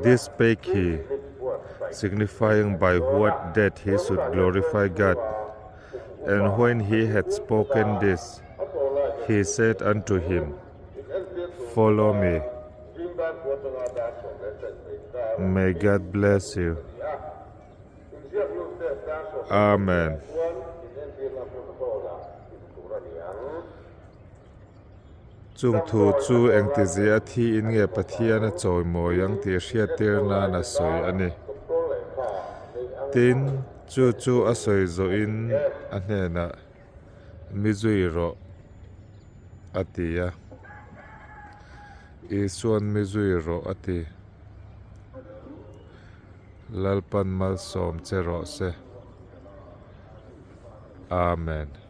This spake he, signifying by what death he should glorify God. And when he had spoken this, he said unto him, Follow me. May God bless you. Amen. Chung thu chu engtizia a thi in nge Pathian a chawimawi ang tih hriattir nan a sawi a ni. Tin, chu chu a sawi zawhin a hnenah, Mi zui rawh, a ti a. Isuan mi zui rawh a ti. Lalpan malsawm che rawh se. Amen.